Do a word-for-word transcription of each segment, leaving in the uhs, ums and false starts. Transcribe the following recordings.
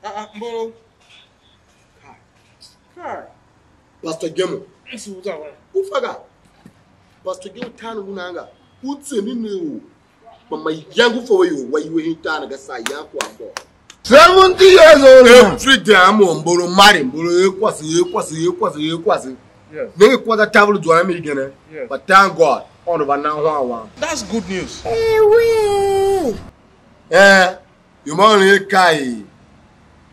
Ah, ah, Mbolo. Kai. Kai. Pastor Gemo. Esi uza wa. U fa ga. Pastor Gemo tan u nan ga. U tsendi ne u. Kpa mayange u fa we ior wa iwe hen tar ne ga, saa yan kwagh bôô. Seventy years old man. Every day I'm on Mbolo, marry Mbolo, ye kwase, ye kwase, ye kwase, ye kwase. Yes. Nenge kwase a taver zwa a mi igen, eh? Yes. But thank God, on va nan hwan wam. That's good news. Eh, we. Eh, you man ye kai.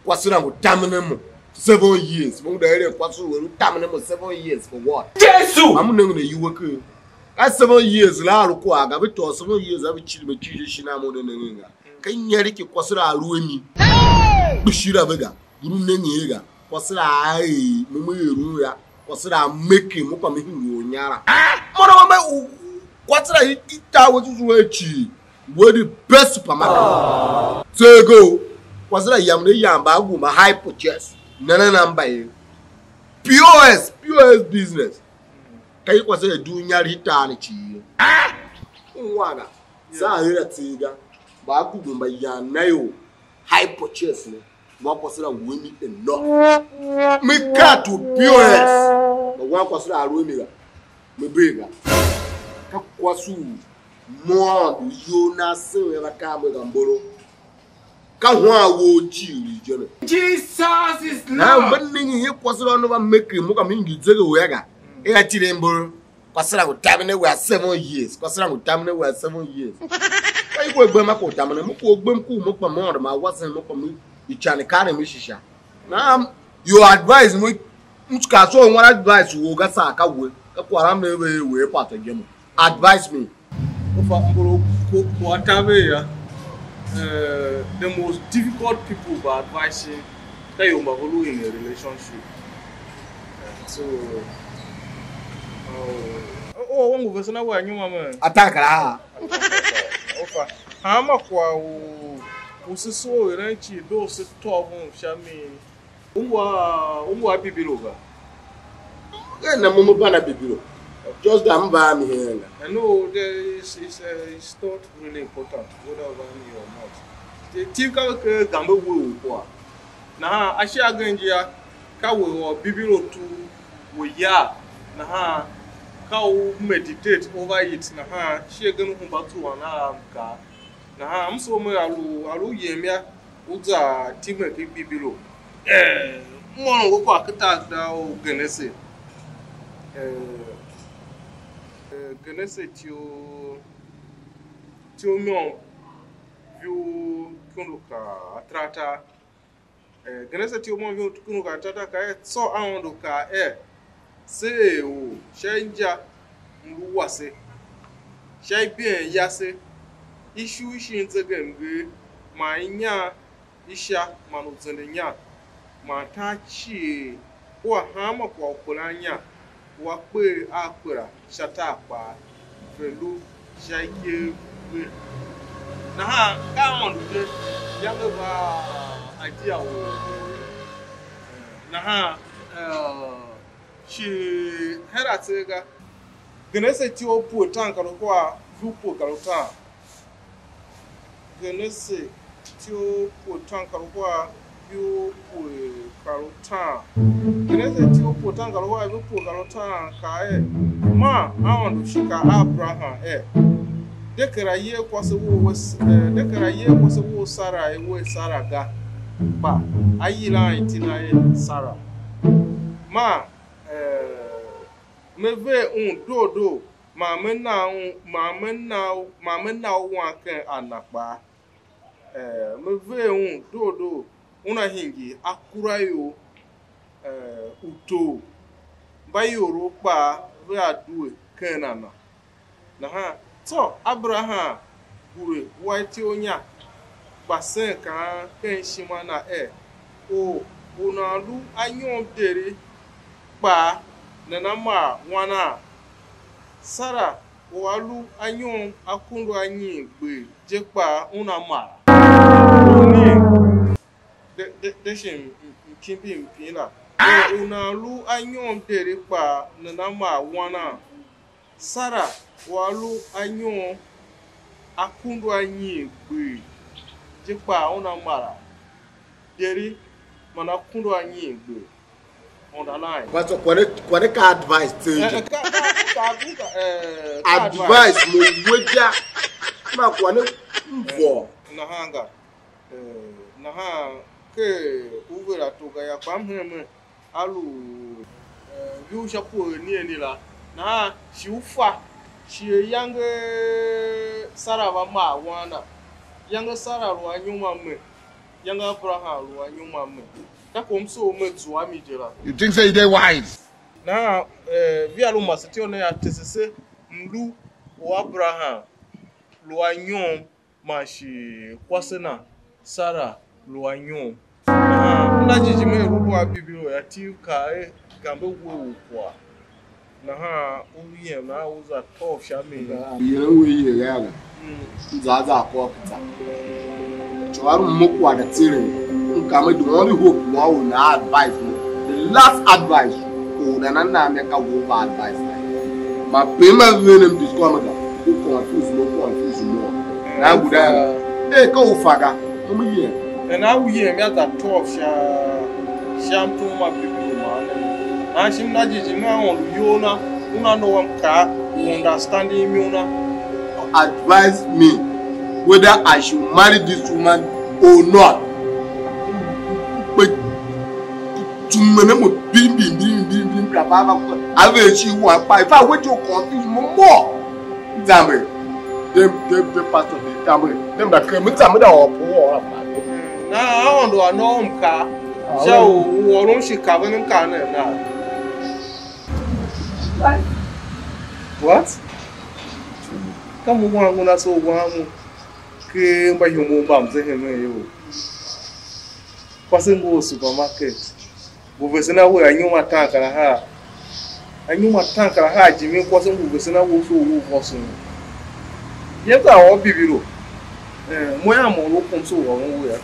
Kwase na ngu tamen a mo seven years. Mo ngu da eren kwase u eren tamen a mo seven years for what? Jesus! Amu nenge ne yuwe ke. Ka seven years la a lu kwagh ga, ve tôô seven years a ve ciri me ciri shin a mo ne nengen ga. Ka inyaregh ki kwase la a lu a mi. Kpishi la ve ga, guru nengen ye ga. Kwase la a er mo me er un ya. Kwase la a meke mo kpa me hingir u nyara. Mo na me u kwase la i ta we zuzu we cii. We the best supermarket. Tsego. Kwase la yam ne yam ba guma high purchase. Nana namba ye. P O S, P O S business. Ka i kwase la dugh inyaregh i tar ne cii ye. U wana, saa er a tser ga, mba a gugu mba yan na ior, high purchase ne, wan kwase la we mi enough. Me kaa to P O S, mba wan kwase la a lu a mi ga, me bee ga. Ka kwase u mo Aôndo iyol na asev a va kaa mo ga Mbolo. Ka huan wou cii u i je ne. Jesus is Lord. Mba nenge ye kwase la u ne va meke mo ka me ngi zege u ya ga. E a tile Mbolo. Kwase la ngu tamen a we a seven years. Kwase la ngu tamen a we a seven years. Ka i kwe gbem a ko tamen a mo ko gbem ku mo kpa mo ôndo ma wasen mo kpa mo ican i karen mi shisha. Nahan you advise mo, m ka so one advice wo ga saa ka we. Ka kwara me ve we pa te gemo. Advise me. Ofa Mbolo ko ko atave ya. Uh, the most difficult people by advising ka you mba lu in a relationship. Uh, so, uh, oh, wangu vese na wa nyuma man. Atakara. Ofa. Hama kwa u u se so eren ci do se tov un sha mi. Ungwa, ungwa Bibilo ga. Ka na mo mo ba na Bibilo. Just da m ba mi hen ga. I know there is, is, uh, it's not really important whether over me or not. The thing ka ke gambe we u kwa. Nahan a shi a gen je a, ka we or Bibilo tu we ya. Nahan ka u meditate over it. Nahan shi a gen u mba tu ana a mka. Nahan m so me a lu, a lu yem ya. U za time ken Bibilo. Eh, m ôron we kwagh ken takerada u Genese. Eh, eh, Genese ityo, ityo môm, ivur ikondo ka ataratar. Eh, Genese ityo môm, ivur ikondo ka ataratar, ka er, tsô Aôndo kaa er, Se er or sha inja mlu wase, sha ibeen yase, ishu i shin zegemnger, man inya i sha, man uzendenya, man tar cii, kua hanma kwagh u kperan inya, u a kper a kpera sha tar kpaa, ve̱ lu sha ikev ve. Nahan ka Aôndo je, yange va a dia u nahan, eh, shi her a tser ga. Genese ityough pue taan kar uhar, ivur pue kar utaan. Genese ityough pue taan kar uhar, ivur pue kar utaan. Genese ityough pue taan kar uhar, ivur pue kar utaan, kaa er: Man Aôndo shi kaa a Aberaham er: De kera yer kwase wou, eh, de kera yer kwase wou Sarai wer Sara ga, kpa a yilan iti na er Sara. Man, eh, me ver un doo doo, man me na un, man me na u, man me na u wan ken a na kpaa. Eh, me ver un doo doo, una hingir akuraior, eh, utor, mba iorov kpaa vea due ken a na. Nahan tsô Aberaham gure wa ityough inya, gba sen kaan ken ishima na er: Or u nan lu anyom deri kpaa, nana mar wan a? Sara u a lu anyom akundu anyiin gber je kpaa una mara? Or nen, de, de, de shi m-, m-, mkimbi mpin la. Or u nan lu anyom deri kpaa nana mar wan a? Sara u a lu anyom akundu anyiin gber je kpaa una mara? Jerry, man akondo a nyi gbe? Underline. Pastor, kwande, kwande ka advice tse je. Eh, eh, ka, ka, ka, ka, eh, ka advice. Advice mo weja. Ma kwande mvo. Nahan ga. Eh, nahan ke u ver ato ga ya, kpa m hen me a lu, eh, viu sha ku eni eni la. Nahan shi u fa, shi ayange Sara va mar wan na. Ayange Sara lu anyom a me. Yange Abraham lu anyom a me. Ka kom soo me zua mi je la. You think say you dey wise? Nahan, eh, via lu masetyô ne a tese se mlu u Abraham lu anyom, man shi kwase na Sara lu anyom. Nahan m na jijime er u lu a Bibilo ya, Tiv kaa er, gambe we u kwagh. Nahan u yem, nahan u za tôv sha mi ga. Yeren we iyegh a ga. Mm. M za a za kôr ki za. Tsô a lu mo kwagh da tseren. M ka me the only hope you want na advice me. The last advice u nana na me ka over advice na. Ma pe ma ven m discover ga. U confuse mo, confuse mo. Na guda. Eh, ka u fa ga. Mo me yem. Nahan u yem ya za tôv sha, sha mtom ma Bibilo man ne. Nahan shi m na jighjigh me a Aôndo iyol na, una nôô a mkaa, u understanding imo na. Advise me whether I should marry this woman or not. But to me, mo bim, bim, bim, bim, bim, ka ba ba ko. I will see one five. If I wait to confuse mo more. Zambe. Dem, dem, dem pastor de zambe. Dem da kem zambe da or poor or a. Na Aôndo a nôô mkaa. Sha u u ôron shi kaven mkaa ne na. What? Ka mo wan una so wan mo. Ke mba ihumbu mba mze hemen yo. Kwase ngu a supermarket. Ngu vesen a we anyom atan kar ahar. Anyom atan kar ahar jimin kwase ngu vesen a we, u soo u vôson. Ye za ôr Bibilo. Eh, mo ya mo lu kom so u ôron we ya.